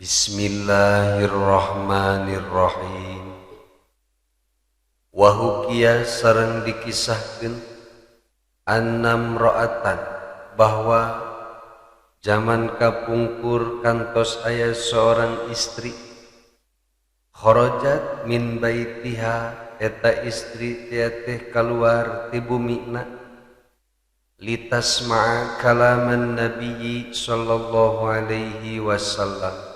Bismillahirrahmanirrahim. Wahukia sareng dikisahkeun annam ra'atan bahwa zaman kapungkur kantos aya seorang istri kharajat min baitiha eta istri teh kaluar ti bumina litasma'a kalaman nabiyyi sallallahu alaihi wasallam.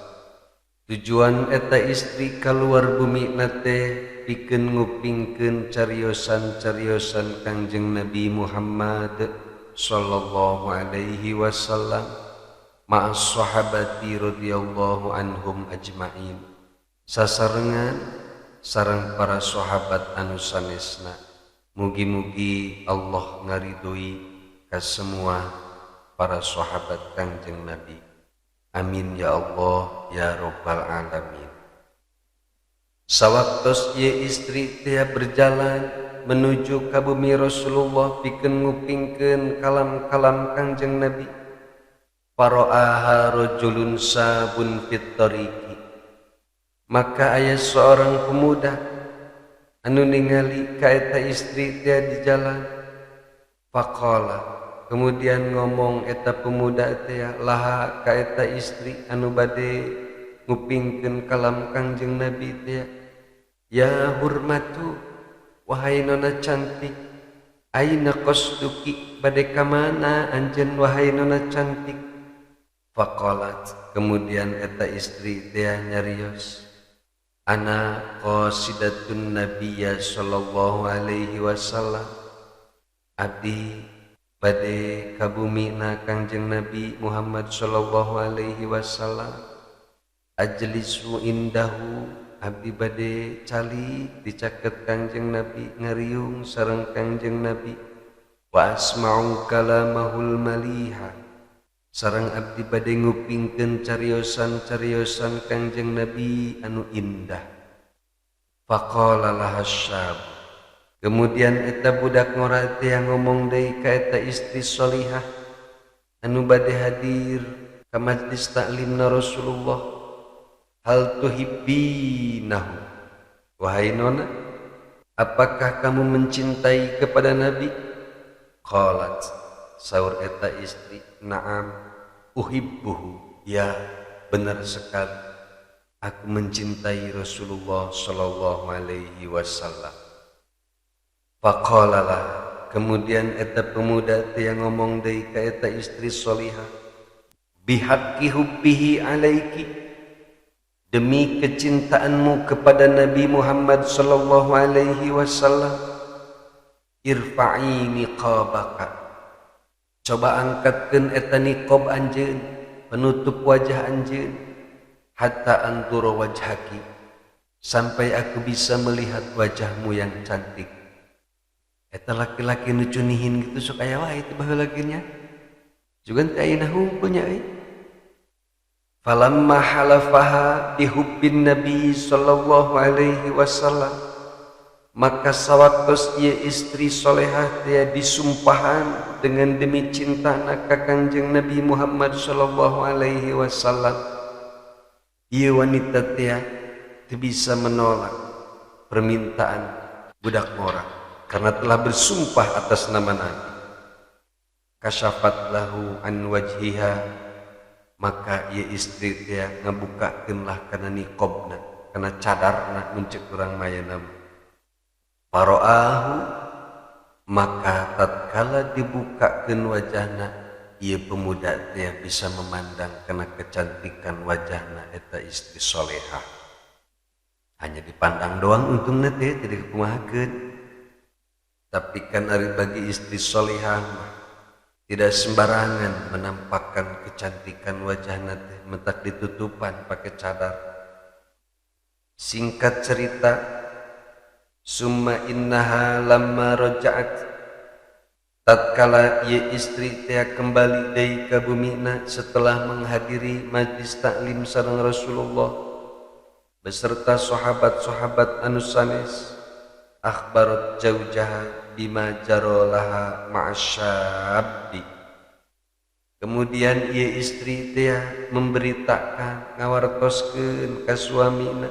Tujuan eta istri kaluar bumina teh pikeun ngupingkeun cariosan-cariosan Kangjeng Nabi Muhammad sallallahu alaihi wasallam ma'as sahabati radhiyallahu anhum ajmain, sasarengan sareng para sahabat anu sanesna. Mugi-mugi Allah ngaridhoi ka semua para sahabat Kangjeng Nabi. Amin ya Allah ya rabbal alamin. Sawaktos ye istri teh berjalan menuju ka bumi Rasulullah pikeun ngupingkeun kalam-kalam Kangjeng Nabi, faraaha rajulun sabun fit tariqi, maka aya seorang pemuda anu ningali ka eta istri teh di jalan. Faqala, kemudian ngomong eta pemuda teh laha ka eta istri anu bade ngupingkeun kalam Kangjeng Nabi teh, ya hurmatu, wahai nona cantik, aina qasduki, bade ka mana anjeun wahai nona cantik. Faqalat, kemudian eta istri teh nyarios, ana qasidatun nabiyya sallallahu alaihi wasallam, abdi bade ka bumina Kangjeng Nabi Muhammad sallallahu alaihi wasallam, ajlisu indahu, abdi bade cali dicaket Kangjeng Nabi, ngariung sareng Kangjeng Nabi, wa asma'u kalamahul maliha, sareng abdi bade ngupingkeun cariosan-cariosan Kangjeng Nabi anu indah. Faqala laha syab, kemudian eta budak ngora teh ngomong deui ka eta istri solihah anu bade hadir ka majlis taklimna Rasulullah, hal tuhibbinahu, wahai nona, apakah kamu mencintai kepada Nabi? Qalat, saur eta istri, na'am uhibbuhu, ya benar sekali aku mencintai Rasulullah sallallahu alaihi wasallam. Faqala lah, kemudian eta pemuda teh ngomong deui ka eta istri solihah, bihaqqi hubbihi alaiki, demi kecintaanmu kepada Nabi Muhammad sallallahu alaihi wasallam, irfa'i niqabaka, coba angkatkeun eta niqab anjeun, penutup wajah anjeun, hatta anzura wajhaki, sampai aku bisa melihat wajahmu yang cantik. Eta laki-laki nu cunihin gitu sok aya wae teh baheula nya. Jugan teh ayeuna hungkul nya euy. Falamma halafaha bihubbin Nabi sallallahu alaihi wasallam, maka sawaktos ieu istri solehah teh disumpahan dengan demi cintana ka Kangjeng Nabi Muhammad sallallahu alaihi wasallam, ieu wanita teh teu bisa menolak permintaan budak ngora karena telah bersumpah atas nama Nabi. Kasyafat lahu an wajhiha, maka ieu istri teh ngabukakeun lah kana niqabna, kana cadarna mun ceuk urang mayana. Faraahu, maka tatkala dibukakeun wajahna, ieu pemuda teh bisa memandang kana kecantikan wajahna eta istri solehah. Hanya dipandang doang untungna teh tidak kumahakeun. Tapi kan ari bagi istri solehah tidak sembarangan menampakkan kecantikan wajahna teh, mentak ditutupan pakai cadar. Singkat cerita, summa innaha lamma raja'at, tatkala ieu istri teh kembali deui ka bumina setelah menghadiri majlis taklim sareng Rasulullah beserta sahabat-sahabat anu sanes, akhbarat jaujaha bima jarolaha ma'asyabbi, Kemudian ieu istri teh memberitakan ngawartoskeun ka suamina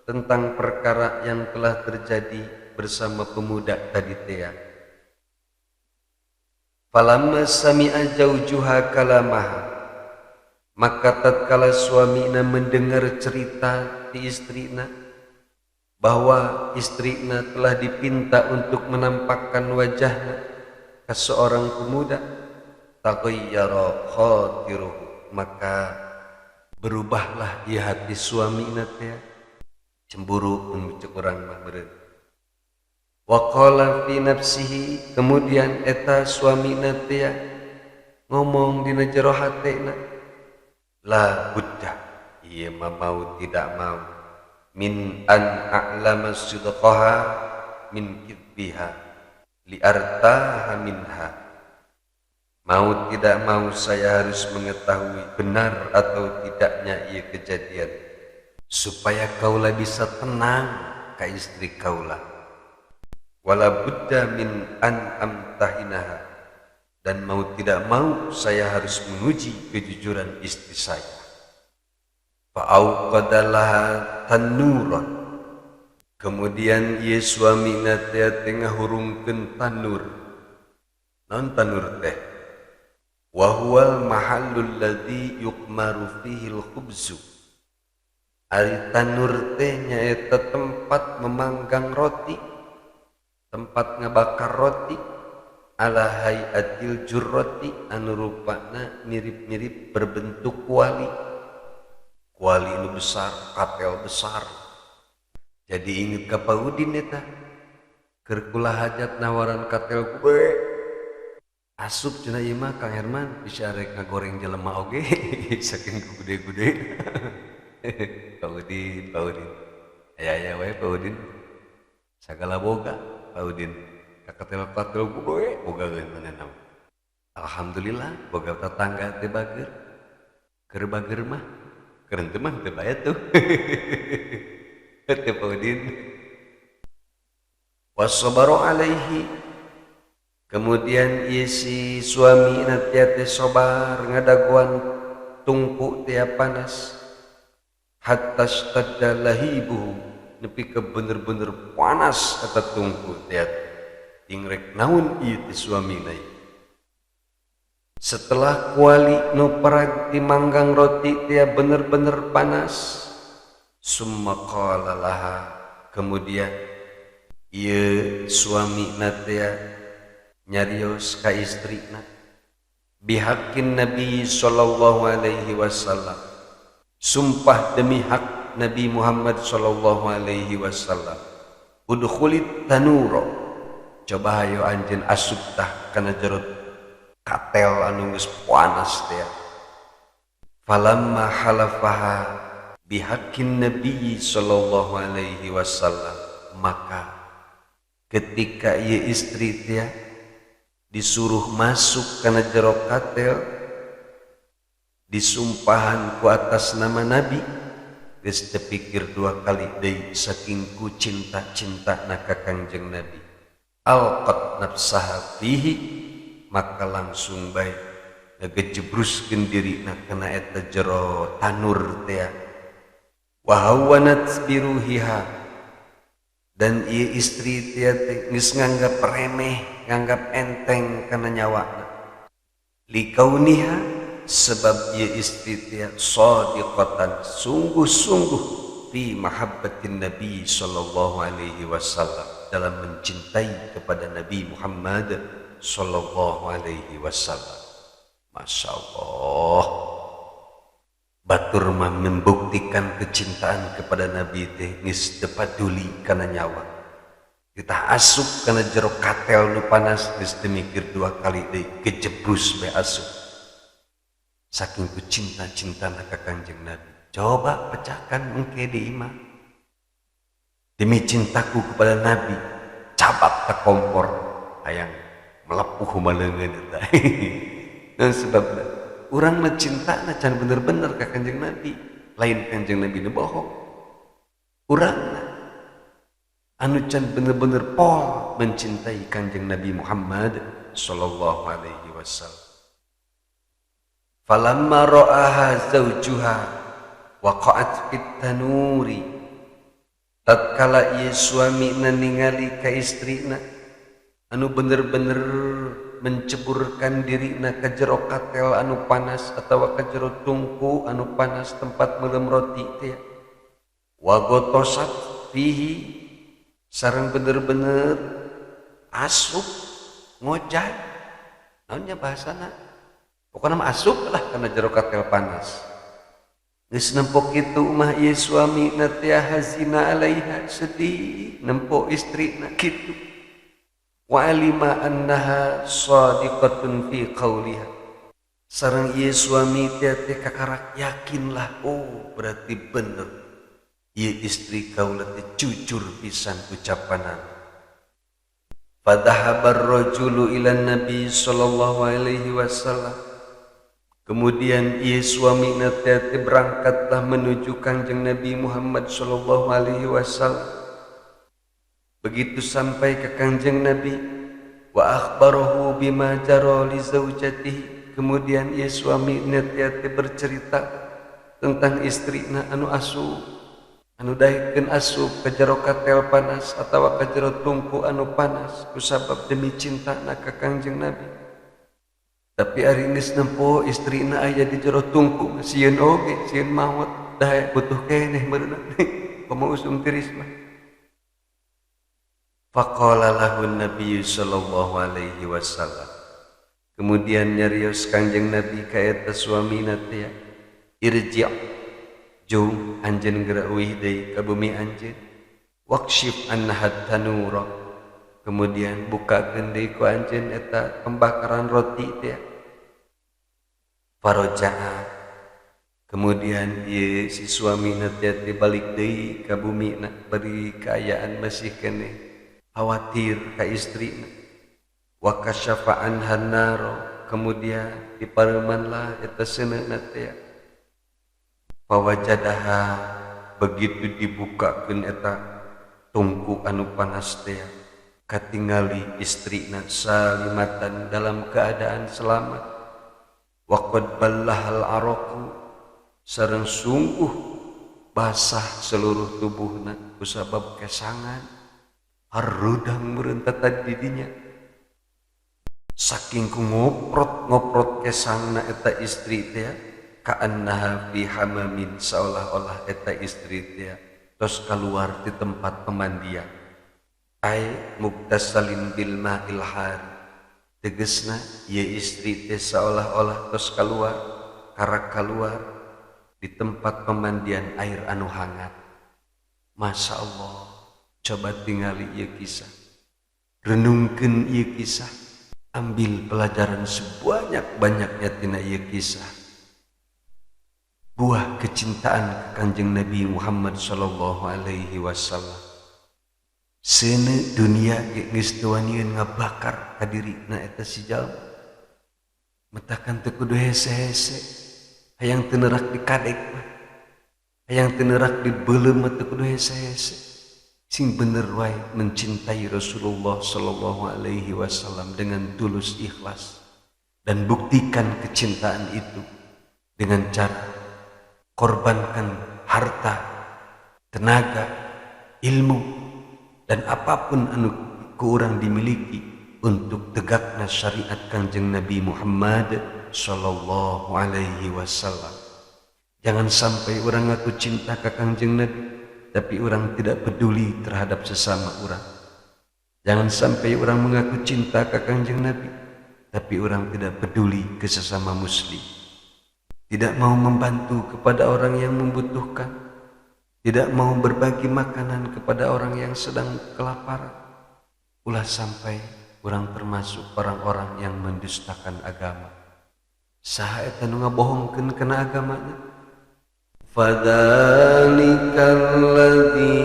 tentang perkara yang telah terjadi bersama pemuda tadi teh. Falamma sami'a jaujuha kalamaha, maka tatkala suamina mendengar cerita ti istrina bahwa istrina telah dipinta untuk menampakkan wajahnya ke seorang pemuda, taghayyara khatiruhu, maka berubahlah ia hati suamina teh, cemburu mun cek urang mah meureun. Wa qala fi nafsihi, kemudian eta suamina teh ngomong dina jero hatena, la budda, ieu mah mau tidak mau, min an a'lama sidqaha min kidbiha li artaha minha. Mau tidak mau saya harus mengetahui benar atau tidaknya ia kejadian, supaya kaula bisa tenang ka istri kaula. Wala budda min an amtahinaha, dan mau tidak mau saya harus menguji kejujuran istri saya. Fa'auqadalaha tanuran, kemudian ieu suamina teh ngahurungkeun tanur. Naon tanur teh? Wa huwal mahallul ladzi yuqmaru fihi al-khubzu. Ari tanur teh nyaeta tempat memanggang roti, tempat ngabakar roti, ala hayatil jurroti, anu rupana mirip-mirip berbentuk kuali. Kuali nu besar, katel besar. Jadi inget ka Pak Udin eta, keur kula hajat nawaran katel gue. Asup cenah ieu mah Kang Herman bisa rek ngagoreng jelema oge saking gede-gede. Pak Udin, Pak Udin. Aya-aya wae Pak Udin. Sagala boga Pak Udin. Kaketel-katel gede boga geus manehna. Alhamdulillah boga tetangga teh bager. Keur bager mah keur henteu mah teu bae tuh. Teh Pak Udin. Wasabara alaihi, kemudian ieu si suami teh sobar ngadaguan tungku teh panas, hatta stadda lahibuhu, nepi ka bener-bener panas eta tungku teh. Ingrek naon ieu teh suamina. Setelah kuali nu parag timanggang roti teh bener-bener panas, summa qala laha, kemudian ieu suamina teh nyarios ka istrina, bihaqqin Nabi sallallahu alaihi wasallam, sumpah demi hak Nabi Muhammad sallallahu alaihi wasallam, udkhulit tanuro, coba hayo anjeun asup tah kana jero katel anu geus panas teh. Falamma halafaha bihaqqin Nabi sallallahu alaihi wasallam, maka ketika ieu istri teh disuruh masuk kana jero katel, disumpahan ku atas nama Nabi, geus teu pikir dua kali deui saking ku cinta-cintana ka Kangjeng Nabi. Alqat nafsaha fihi, maka langsung bae ngagejebruskeun dirina kana eta jero tanur teh. Wa hawanat biruhiha, dan ieu istri teh geus nganggap remeh, nganggap enteng kana nyawana. Likauniha, sebab ieu istri teh shadiqatan, sungguh-sungguh fi mahabbatin Nabi sallallahu alaihi wasallam, dalam mencintai kepada Nabi Muhammad sallallahu alaihi wasallam. Masya Allah, batur mah membuktikan kecintaan kepada Nabi teh geus teu paduli kana nyawa. Kita asup kana jero katel nu panas geus teu mikir dua kali deui, kejebrus bae asup. Saking ku cinta-cintana ka Kangjeng Nabi. Coba pecahkan engke di imah. Demi cintaku kepada Nabi, cabak ke kompor hayang melepuh maleungeun eta. Dan sebabna urang mah cintana can bener-bener ka Kanjeng Nabi, lain Kanjeng Nabi nu bohong. Urangna anu can bener-bener pol mencintai Kanjeng Nabi Muhammad sallallahu alaihi wasallam. Falamma ra'aha zawjuha waqa'at fit tanuri. Tatkala ieu suamina ningali ka istrina anu bener-bener menceburkan dirina ka jero katel anu panas atawa ka jero tungku anu panas tempat meuleum roti teh. Wa gotosat fihi sareng bener-bener asup ngojay. Naonnya bahasana? Pokona mah asup lah kana jero katel panas. Geus nempo kitu mah ieu suamina teh hazina alaiha, sedih nempo istrina kitu. Wa alima annaha shadiqatun fi qauliha. Sareng ieu suami teh kakarak yakinlah, oh berarti bener ieu istri kaula teh jujur pisan ucapanana. Fadhahabar rajulu ila nabi sallallahu alaihi wasallam. Kemudian ieu suamina teh berangkatlah menuju Kangjeng Nabi Muhammad sallallahu alaihi wasallam. Begitu sampai ke Kangjeng Nabi, wa akhbarahu bima jara li zaujatihi. Kemudian ieu suamina teh bercerita tentang istrina anu asup, anu daekeun asup ka jero katel panas atawa ka jero tungku anu panas kusabab demi cintana ka Kangjeng Nabi. Tapi ari geus nempo istrina aya di jero tungku sieun oge, sieun maot, daek butuh keneh meureunna. Komo usum tiris mah. Faqala lahu Nabi sallallahu alaihi wasallam. Kemudian nyarios Kangjeng Nabi ka eta suamina teh, irji' jung anjeun geura uih deui ka bumi anjeun, waqshif anha tanura. Kemudian bukakeun deui ku anjeun eta pembakaran roti teh. Faroja'a. Kemudian ieu si suamina teh balik deui ka bumina, bari kaayaan masih keneh khawatir ka istrina. Wa kasyafa anha naro. Kemudian dipareumanlah eta seuneuna teh. Fawajadaha, begitu dibukakeun eta tungku anu panas teh, katingali istrina salimatan dalam keadaan selamat. Wa qad ballahal araqu, sareng sungguh basah seluruh tubuhna kusabab kesangan harudang meureun tadi dinya. Saking ku ngoprot-ngoprot kesangna eta istri teh, ka'annaha fi hamamin, seolah-olah eta istri teh tos keluar di tempat pemandian. Ai muktasalin bil ma'il har, tegesna ieu istri teh seolah-olah tos keluar, karak keluar di tempat pemandian air anu hangat. Masya Allah, coba tingali ieu kisah, renungkeun ieu kisah, ambil pelajaran sebanyak-banyaknya tina ieu kisah. Buah kecintaan Kanjeng Nabi Muhammad sallallahu alaihi wasallam. Seuneu dunia ge geus teu wanieun ngabakar ka dirina eta si jalma. Metakan teu kudu hese-hese, hayang teu neurak dikadek mah, hayang teu neurak dibeuleum mah teu kudu hese-hese. Sing bener wae mencintai Rasulullah sallallahu alaihi wasallam dengan tulus ikhlas, dan buktikan kecintaan itu dengan cara korbankan harta, tenaga, ilmu, dan apapun anu ku urang dimiliki untuk tegakna syariat Kangjeng Nabi Muhammad sallallahu alaihi wasallam. Jangan sampai orang ngaku cinta ka Kangjeng Nabi tapi orang tidak peduli terhadap sesama orang. Jangan sampai orang mengaku cinta ka Kangjeng Nabi tapi orang tidak peduli ke sesama muslim. Tidak mau membantu kepada orang yang membutuhkan, tidak mau berbagi makanan kepada orang yang sedang kelaparan. Ulah sampai orang termasuk orang-orang yang mendustakan agama. Saha eta nu ngabohongkeun kana agamana? Fadzalikal ladzi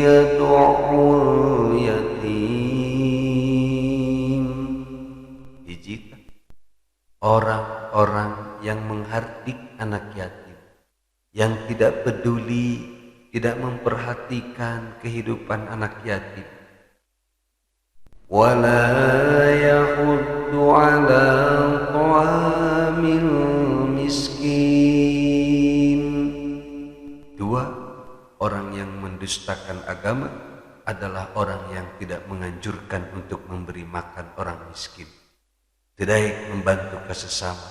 yad'ul yatim. Hiji, orang-orang yang menghardik anak yatim, yang tidak peduli, tidak memperhatikan kehidupan anak yatim. Wala yahuddu ala ta'amil mendustakan agama adalah orang yang tidak menganjurkan untuk memberi makan orang miskin, tidak membantu ke sesama.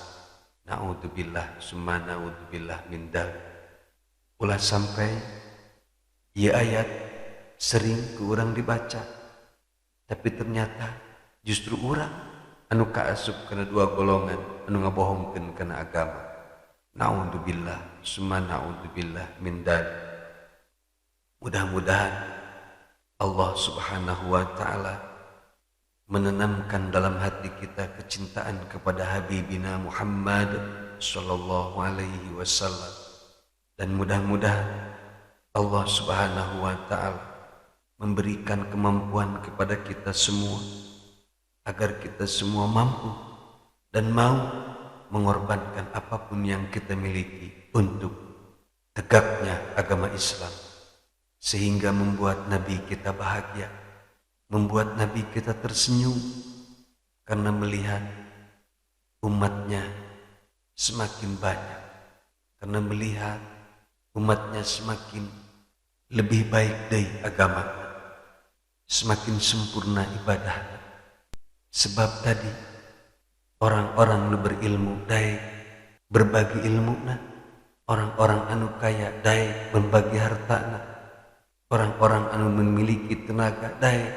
Na'udzubillah summa na'udzubillah min dzalik. Ulah sampai ieu ayat sering ku urang dibaca, tapi ternyata justru urang anu kaasup kana dua golongan anu ngabohongkeun kana agama. Na'udzubillah summa na'udzubillah min dzalik. Mudah-mudahan Allah Subhanahu wa taala menanamkan dalam hati kita kecintaan kepada Habibina Muhammad sallallahu alaihi wasallam, dan mudah-mudahan Allah Subhanahu wa taala memberikan kemampuan kepada kita semua agar kita semua mampu dan mau mengorbankan apapun yang kita miliki untuk tegaknya agama Islam, sehingga membuat Nabi kita bahagia, membuat Nabi kita tersenyum karena melihat umatnya semakin banyak, karena melihat umatnya semakin lebih baik dari agama, semakin sempurna ibadahnya. Sebab tadi orang-orang nu berilmu daek berbagi ilmuna, orang-orang anu kaya daek membagi hartana, orang-orang anu memiliki tenaga daek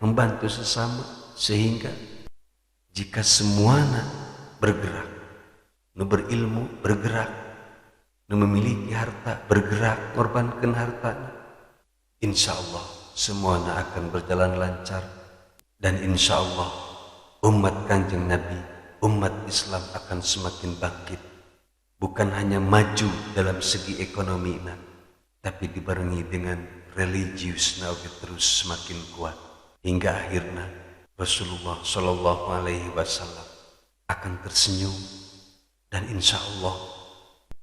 membantu sesama, sehingga jika semuana bergerak, nu berilmu bergerak, nu memiliki harta bergerak, korbankan hartana, insya Allah semuana akan berjalan lancar, dan insya Allah umat Kanjeng Nabi, umat Islam akan semakin bangkit, bukan hanya maju dalam segi ekonomi, tapi dibarengi dengan religius terus semakin kuat, hingga akhirnya Rasulullah Shallallahu Alaihi Wasallam akan tersenyum, dan insya Allah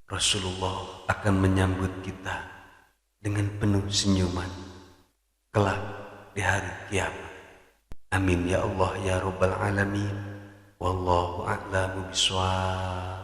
Rasulullah akan menyambut kita dengan penuh senyuman kelak di hari kiamat. Amin ya Allah ya Rabbal Alamin. Wallahu a'lamu bishawab.